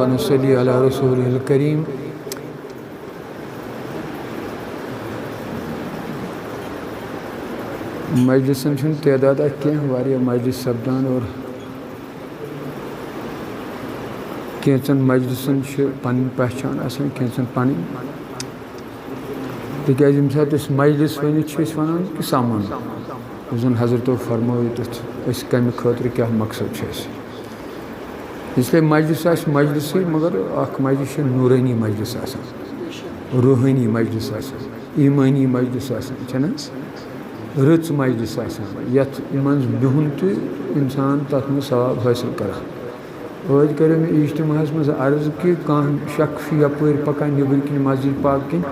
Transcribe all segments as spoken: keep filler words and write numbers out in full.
ونصلی علی رسولہ الکریم۔ مجلسن چھُنہٕ تعداد اَتھ کینٛہہ، واریاہ مجلس سپدان اور کینٛژن مجلسن چھِ پنٕنۍ پہچان آسان، کینٛژن پنٕنۍ۔ تِکیٛازِ ییٚمہِ ساتہٕ أسۍ مجلس ؤنِتھ چھِ أسۍ وَنان کہِ سامان، یُس زَن حضرتو فرمٲوِتھ أسۍ کَمہِ خٲطرٕ کیٛاہ مقصد چھُ اَسہِ۔ اس لیے مجلس آسہِ مجلسٕے، مگر اَکھ مجلس چھِ نوٗرٲنی مجلس آسان، روحٲنی مجلس آسان، ایٖمٲنی مجلس آسان، چھَنہٕ حظ؟ رٕژ مجلس آسان، یَتھ منٛز بِہُن تہِ اِنسان تَتھ منٛز ثواب حٲصِل کَران۔ ٲدۍ کَریو مےٚ اجتماعس منٛز عرض کہِ کانٛہہ شخص چھُ یَپٲرۍ پَکان نیٚبٕرۍ کِنۍ مسجد پاک کِنۍ،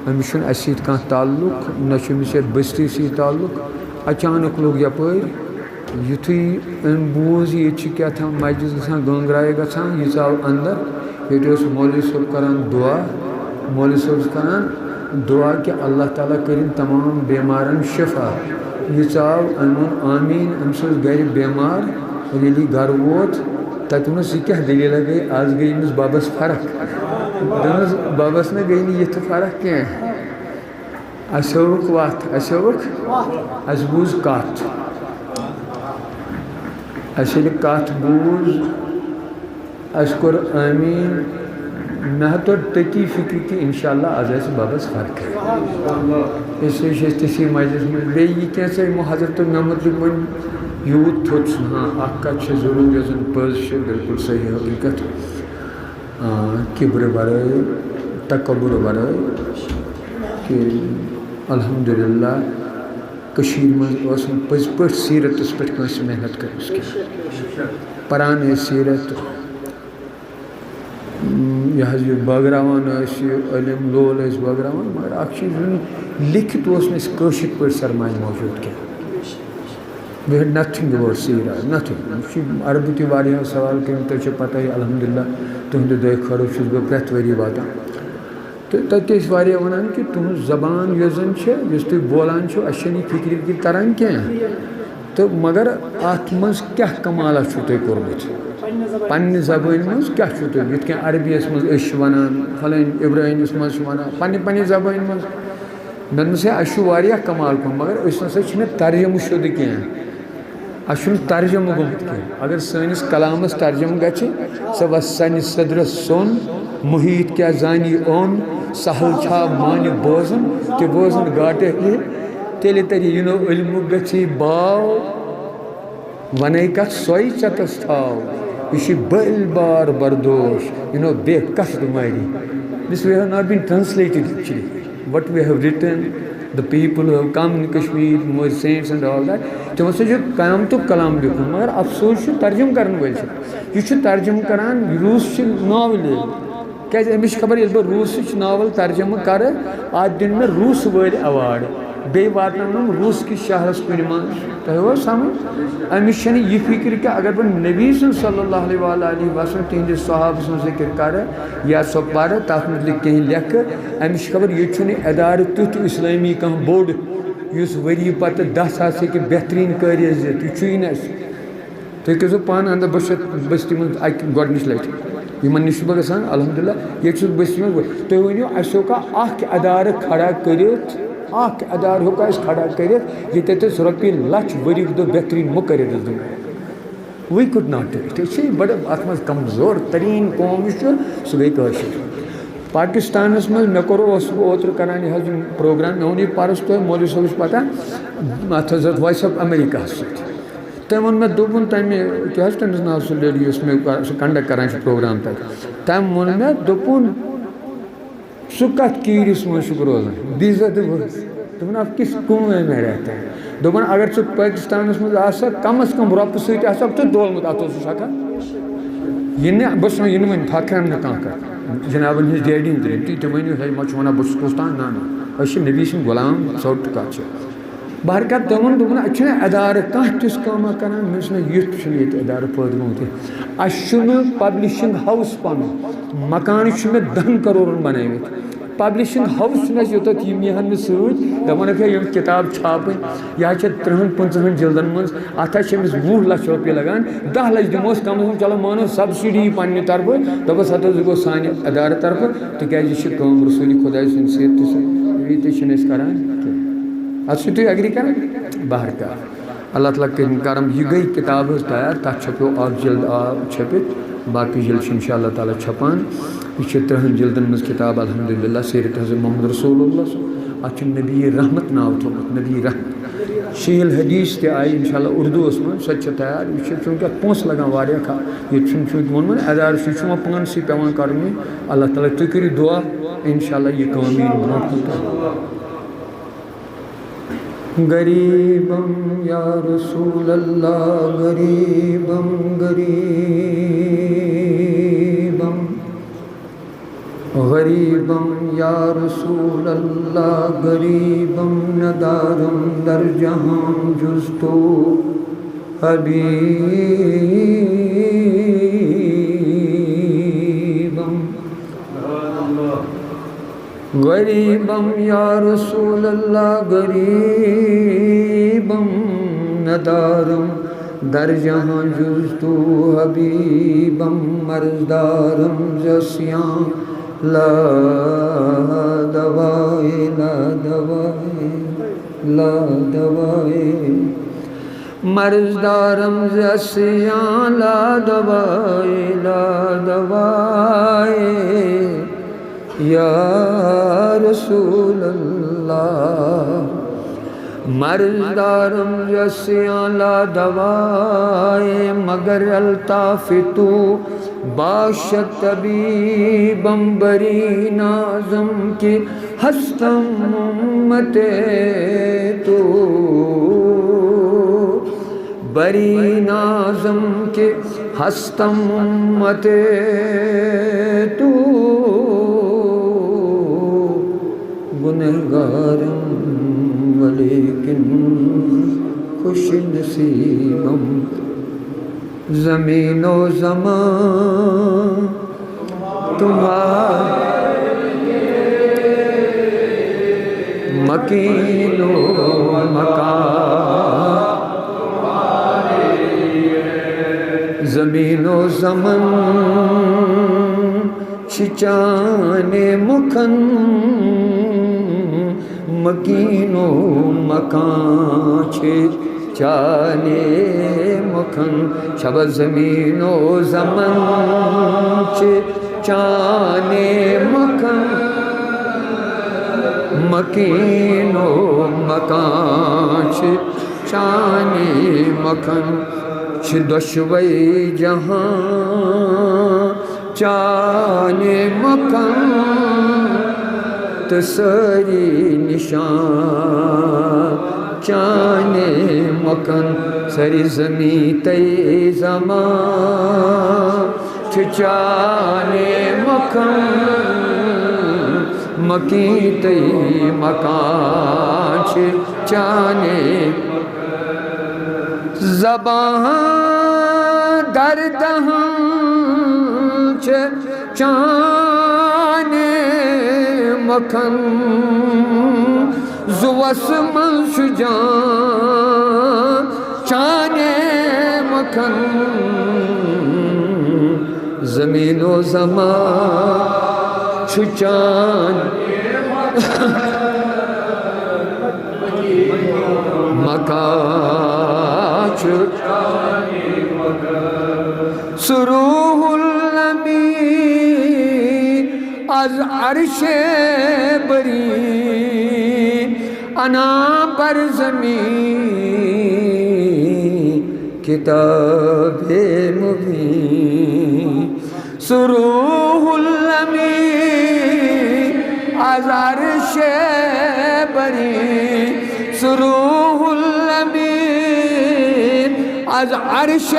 أمِس چھُنہٕ اَسہِ سۭتۍ کانٛہہ تعلق، نہ چھُ أمِس یَتھ بٔستی سۭتۍ تعلق۔ اچانک لوٚگ یَپٲرۍ، یُتھُے أمۍ بوٗز ییٚتہِ چھِ کیٛاہ تام مجلس گژھان، گنٛگرایہِ گژھان، یہِ ژاو اندر۔ ییٚتہِ اوس مولوی صٲب کران دعا، مولوی صٲب اوس کران دعا کہِ اللہ تعالیٰ کٔرِن تمام بیمارن شفا۔ یہِ ژاو، أمۍ ووٚن آمیٖن، أمۍ سٕنٛز گرِ بیمار، اور ییٚلہِ یہِ گرٕ ووت، تَتہِ ووٚنُس، "یہِ کیٛاہ دٔلیٖلہ گٔے؟ آز گٔے أمِس بَبَس فرق؟" دوٚپمَس، "بَبَس نہ گٔے نہٕ یِتھٕ فرق کینٛہہ، اَسہِ ہٲوٕکھ وَتھ، اَسہِ ہٲوٕکھ، اَسہِ بوٗز کَتھ، اَسہِ ییٚلہِ کَتھ بوٗز، اَسہِ کوٚر آمیٖن، مےٚ ہا توٚر تٔتی فِکرِ کہِ اِنشاءاللہ آز آسہِ بَبَس فرقٕے۔" اس لیے چھِ أسۍ تِژھٕے مجلس منٛز۔ بیٚیہِ یہِ کینٛژھا یِمو حضرتو مےٚ مُتعلِق وۄنۍ یوٗت تھوٚد چھُ، ہاں، اَکھ کَتھ چھِ ضروٗر، یۄس زَن پٔز چھِ، بِلکُل صحیح حقیٖقت۔ آ، کِبرٕ وَرٲے، تکبُر وَرٲے، کہِ الحمدللہ کٔشیٖرِ منٛز ٲس نہٕ پٔزۍ پٲٹھۍ سیٖرتَس پٮ۪ٹھ کٲنٛسہِ محنت کٔرمٕژ کینٛہہ۔ پَران ٲسۍ سیٖرت، یہِ حظ یہِ بٲگراوان ٲسۍ، یہِ علم لول ٲسۍ بٲگراوان، مگر اَکھ چیٖز وَنہٕ، لیکھِتھ اوس نہٕ اَسہِ کٲشِر پٲٹھۍ سرمایہِ موجود کینٛہہ۔ We had nothing about سیٖرا، nothing۔ مےٚ چھِ عربہٕ تہِ واریاہو سوال کٔرمٕتۍ، تۄہہِ چھو پَتہٕے، الحمدللہ، تُہٕنٛدِ دۄیہِ خٲرو چھُس بہٕ پرٛٮ۪تھ ؤری واتان۔ تہٕ تَتہِ ٲسۍ واریاہ وَنان کہِ تُہٕنٛز زبان یۄس زَن چھِ، یۄس تُہۍ بولان چھِو، اَسہِ چھَنہٕ یہِ فِکرِ وِکرِ تَران کینٛہہ۔ تہٕ مگر اَتھ منٛز کیٛاہ کمالہ چھُو تۄہہِ کوٚرمُت؟ پنٛنہِ زبٲنۍ منٛز کیٛاہ چھُو تۄہہِ؟ یِتھ کٔنۍ عربی یَس منٛز أسۍ چھِ وَنان، فلٲنۍ ابراہیٖم یَس منٛز چھِ وَنان، پنٛنہِ پنٛنہِ زبٲنۍ منٛز۔ مےٚ دوٚپمَس، ہے، اَسہِ چھُ واریاہ کمال کوٚرمُت، مگر أسۍ نہ سا چھِنہٕ ترجمہٕ شُدٕ کینٛہہ۔ اَسہِ چھُنہٕ ترجمہٕ گوٚمُت کینٛہہ۔ اگر سٲنِس کلامَس ترجمہٕ گژھِ، سۄ وَسہِ سَنہِ سٔدرَس سۄن، محیط کیٛاہ زانی اوٚن، سہل چھا مانہِ بوزُن، تہِ بوزُن گاٹہٕ یہِ، تیٚلہِ تَرِ یِنو علمُک گژھی باو۔ وَنے کَتھ سۄے ژےٚ تَس تھاو، یہِ چھِ بٔلۍ بار بردوش، یہِ نو بے کَتھ بٮ۪مٲری۔ This we have not been translated actually. What we have written, the people who have come in Kashmir, more saints and all that, تِمو سۭتۍ چھُ قیامتُک کلام لیوٗکھمُت، مگر افسوس چھُ ترجمہٕ کرن وٲلۍ چھِ۔ یہِ چھُ ترجمہٕ کران، روٗس چھِ ناولہِ۔ کیازِ أمِس چھِ خبر، ییٚلہِ بہٕ روٗسٕچ ناول ترجمہٕ کرٕ، اَتھ دِن مےٚ روٗس وٲلۍ award۔ بیٚیہِ واتناونَم روٗس کِس شہرَس کُنہِ منٛز۔ تۄہہِ اوس سمجھ؟ أمِس چھَنہٕ یہِ فِکر کہِ اگر بہٕ نبی سُنٛد صلی اللہ علیہ وآلہ علیہ وسلم، تِہِنٛدِس صحابہٕ سُنٛد ذِکر کَرٕ یا سۄ پَرٕ، تَتھ مُتعلِق کینٛہہ لیکھٕ، أمِس چھِ خبر ییٚتہِ چھُنہٕ اِدارٕ تیُتھ اِسلٲمی کانٛہہ بوٚڑ یُس ؤری پَتہٕ دَہ ساس ہیٚکہِ بہتریٖن قٲری ٲسِتھ۔ یہِ چھُے نہٕ اَسہِ۔ تُہۍ کٔرۍزیو پانہٕ اندر، بہٕ چھُس بٔستی منٛز اَکہِ گۄڈٕنِچ لَٹہِ، یِمَن نِش چھُس بہٕ گژھان، الحمدللہ، ییٚتہِ چھُس بٔستی منٛز۔ تُہۍ ؤنِو، اَسہِ ہیوٚکا اَکھ اِدارٕ کھڑا کٔرِتھ، اَکھ اِدارٕ ہیوٚکا اَسہِ کھڑا کٔرِتھ، ییٚتٮ۪تھ أسۍ رۄپیہِ لَچھ ؤریُک دۄہ بہتریٖن مُقرر ٲسۍ دِوان؟ We could not do it۔ أسۍ چھِ بَڑٕ اَتھ منٛز کمزور تریٖن قوم یُس چھُ، سُہ گٔے کٲشِر۔ پاکستانَس منٛز مےٚ کوٚر، اوسُس بہٕ اوترٕ کران یہِ حظ یِم پروگرام، مےٚ ووٚن یہِ پَرُس تۄہہِ، مولوی صٲبَس پَتہ، اَتھ حضرت وائس آف امریکاہَس سۭتۍ۔ تٔمۍ ووٚن مےٚ، دوٚپُن، تَمہِ کیٛاہ حظ تٔمِس ناو، سُہ لیڈی یۄس مےٚ کر-، سُہ کنڈکٹ کران چھِ پروگرام تَتہِ، تٔمۍ ووٚن مےٚ، دوٚپُن، "ژٕ کَتھ کیٖرِس منٛز چھُکھ روزان؟" بیٚیہِ زٕ دۄہ۔ دوٚپُن، "آپ کس کنویں میں رہتے ہیں؟" دوٚپُن، "اگر ژٕ پٲکِستانَس منٛز آسہٕ ہا، کم از کم رۄپہٕ سۭتۍ آسہٕ ہاکھ ژٕ ڈولمُت، اَتھ اوسُس ہٮ۪کان۔" یہِ نہٕ، بہٕ چھُس وَنان، یہِ نہٕ وۄنۍ فخرن نہٕ کانٛہہ کَرِ۔ جنابَن ہٕنٛز ڈیڈی ہٕنٛز دٔلیٖل، تُہۍ تہِ ؤنِو، ہے، ما چھُ وَنان، بہٕ چھُس کُستام؟ نہ، نہ، أسۍ چھِ نبی سٕنٛدۍ غلام، ژوٚٹ کَتھ چھِ۔ بہرکیف تِمن دوٚپُن، اَتہِ چھُنہٕ ادارٕ کانٛہہ تِژھ کٲمہ کران، مےٚ چھُنہٕ یُتھ چھُنہٕ ییٚتہِ ادارٕ پٲدٕ گوٚمُت کینٛہہ۔ اَسہِ چھُنہٕ publishing house پنُن، مکانہٕ چھِ مےٚ دَہن کرورن بنٲوِتھ۔ پبلشنگ ہاؤس چھُنہٕ اَسہِ یوٚتَتھ یِم یِہَن نہٕ سۭتۍ، دَپان ٲسۍ، "ہے، یِم کِتاب چھاپٕنۍ، یہِ حظ چھِ تٕرٛہَن پٕنٛژٕہَن جِلدَن منٛز، اَتھ حظ چھِ أمِس وُہ لَچھ رۄپیہِ لَگان، دَہ لَچھ دِموس کَم از کَم، چلو مانو سبسڈی یی پنٛنہِ طرفہٕ، دَپَس ہَتہٕ حظ یہِ گوٚو سانہِ ادارٕ طرفہٕ، تِکیٛازِ یہِ چھِ کٲم رسوٗلِ خۄداے سٕنٛدِ سۭتۍ تہِ، سُہ، یہِ تہِ چھِنہٕ أسۍ کَران کینٛہہ۔" اَتھ چھِو تُہۍ اٮ۪گری کَران؟ بہرکار۔ اللہ تعالیٰ کٔرِن کرم، یہِ گٔے کِتاب حظ تیار، تَتھ چھپیو اَکھ جلد آو چھٔپِتھ، باقٕے جلد چھِ اِنشاء اللہ تعالیٰ چھپان۔ یہِ چھِ تٕرٛہَن جلدَن منٛز کِتاب الحمدللہ، سیرت حضرت محمد رسول اللہ صلی اللہ علیہ وسلم۔ اَتھ چھُ نبی رحمت ناو تھوٚومُت، نبی رحمت۔ شیہہ الحدیث تہِ آیہِ اِنشاء اللہ اُردوٗوَس منٛز، سۄ تہِ چھِ تیار۔ یہِ چھِ چوٗنٛکہِ اَتھ پونٛسہٕ لَگان واریاہ کھا-، ییٚتہِ چھُنہٕ چوٗنٛکہِ ووٚنمُت، ادارٕ چھُ، یہِ چھُ وۄنۍ پانسٕے پٮ۪وان کَرُن یہِ۔ اللہ تعالیٰ تُہۍ کٔرِو دُعا، اِنشاء اللہ یہِ کٲم یی برونٛٹھ کُن تہٕ۔ غریبم یا رسول اللہ، غریبم، غریبم، غریبم یا رسول اللہ، غریبم، ندارم در جہان جز تو حبیبم۔ غریبم یا رسول اللہ، غریبم، ندارم در جہاں جز تو حبیبم، مرض دارم ز عصیان لا دوائے، لا دوائے، لا دوائے۔ مرض دارم ز عصیان لا دوائے، لا دوائے۔ یا رسول اللہ، مرض دارم ز عصیان لا دوائے، مگر الطاف تو باشد طبیبم، برین اعظم کہ ہستم امت تو، برین اعظم کہ ہستم امت تو، گنہگارم ولیکن خوش نصیبم۔ زمین و زمان تمہارے، مکین و مکان۔ زمین و زمان چھ چانے مکن، مکین و مکان چھ چانے مکن۔ شب زمین و زمان چھ چانے مکن، مکین و مکان چھ چانے مکن۔ چھ دۄشوے جہان چانے مکن، تہٕ سٲری نشان چانے مکن۔ سٲری زمین تہٕ زمان چھ چانے مکن، مکین تہٕ مکان چھ چانے۔ زبان در دہان چھ چانے مکن، زُوَس منٛز چھُ جان چانے مکن۔ زمین و زمان چھُ چان مکان چھُ۔ سُہ روح الامین از عرش بری، انا بر زمین کتاب مبین۔ سُہ روح الامین از عرش بری، سُہ روح الامین از عرش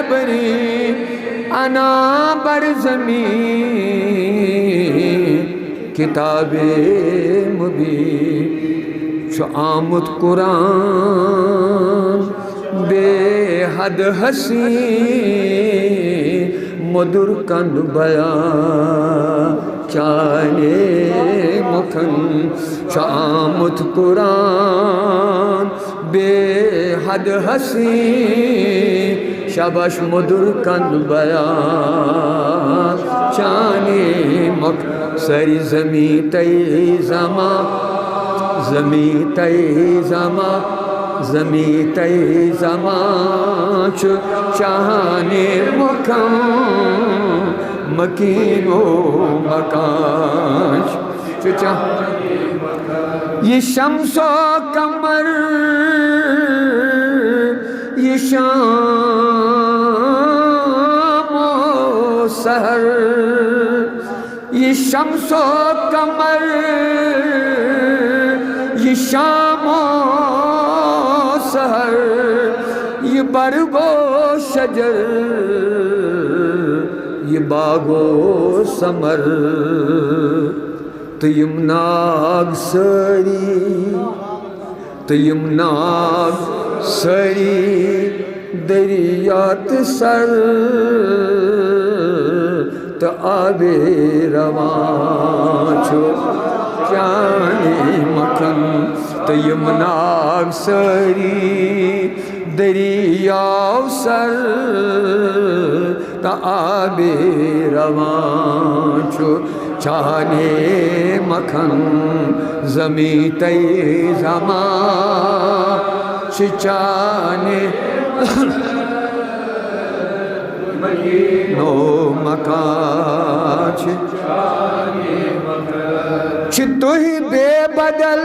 بری، انا بر زمین کتاب مبین۔ چھُ آمُت قرآن بے حد حسین، مدر کن بیان چانے مکھن چھُ آمُت قرآن بے حد حسین، شبش مدر کن بیان۔ چانے مکھ سری زمین تے زمان، زمین تے زمان، زمین تے زمان چھُ چانے مکھن مکین و مکان۔ چچا، یہ شمس و قمر، یہ شام و سحر، یہ شمس و قمر، یہ شام و سحر، یہ برگ و شجر، یہ باغ و ثمر، تہٕ یِم ناگ سٲری، تہٕ یِم ناگ سٲری، دریا تہٕ سر تہٕ آبِ روان چھُ چانے مکھن، تہٕ یِم ناگ سٲری، دریاو سر تہٕ آبِ روان چھُ چانے مکھن۔ زمین تے زمان چھِ چانے نو مکان چھِ، چھِ تُہۍ بے بدل،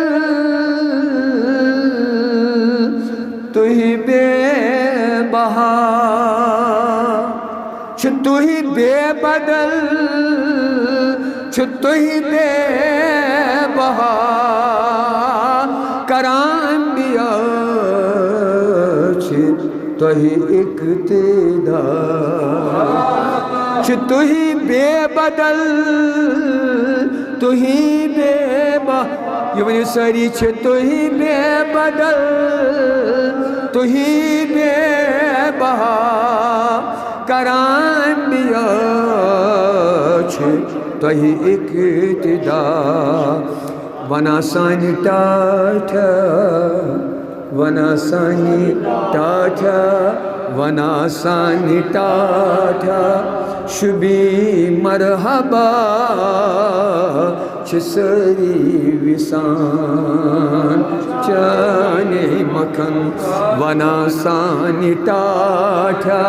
تُہۍ بے بہا، چھِ تُہۍ بے بدل، چھِ تُہۍ بے بہا، کران انبیاء چھِ تۄہہِ اقتدا۔ چھِ تُہۍ بے بدل، تُہۍ بے بہا۔ یہِ ؤنِو سٲری، چھِ تُہۍ بے بدل، تُہۍ بے بہا۔ کران انبیاء چھِ تۄہہِ اقتدا۔ ونا سانہِ ٹاٹھا، ونا سانہِ ٹاٹھا، ونا سانہِ ٹاٹھا، شُبی مرحبا، چھِ سٲری وِسان چانے مکھن۔ ونا سانہِ ٹاٹھا،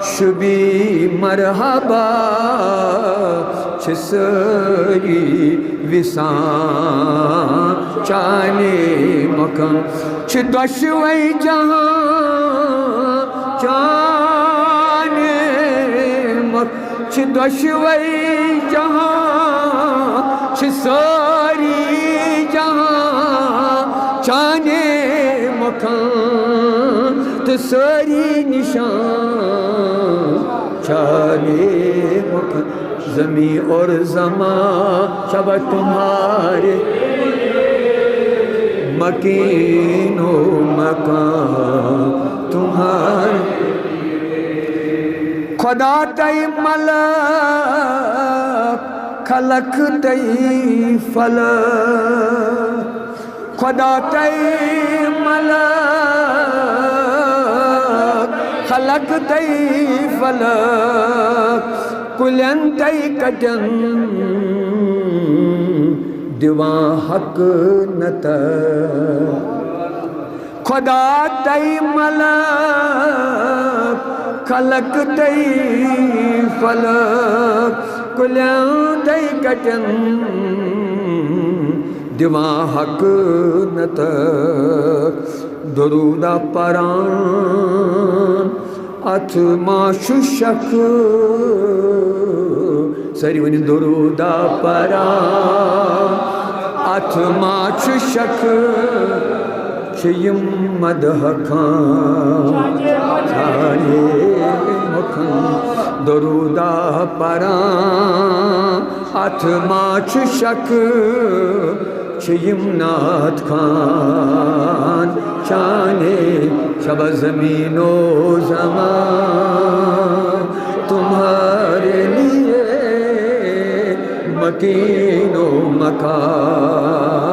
شُبی مرحبا، چھِ سٲری وِسان چانے مکھن۔ چھِ دۄشوے جہان چانے مکھ، چھِ دۄشوے جہان، چھِ سٲری جہان چانے مکھن تہٕ سٲری نشان چانے مکھن۔ زمین اور زمان شب تمہارے، مکین و مکان تمہارے۔ خدا تے ملک، خلق تے فلک، خدا تے ملک، خلق تے فلک، کُلٮ۪ن تے کٹٮ۪ن دِوان حق نطق۔ خدا تے ملک، خلق تے فلک، کُلٮ۪ن تے کٹٮ۪ن دِوان حق نطق۔ درودہ پران اتھ ما چھُ شک، سٲری ؤنِو درودہ پران اتھ ما چھُ شک، چھِ یِم مدح کھان چانے مکھن۔ درودہ پران اتھ ما چھُ شک، چھِ یِم نعت خوان چانے شب زمین و زمان تمہارے لیے۔ کینو مکان۔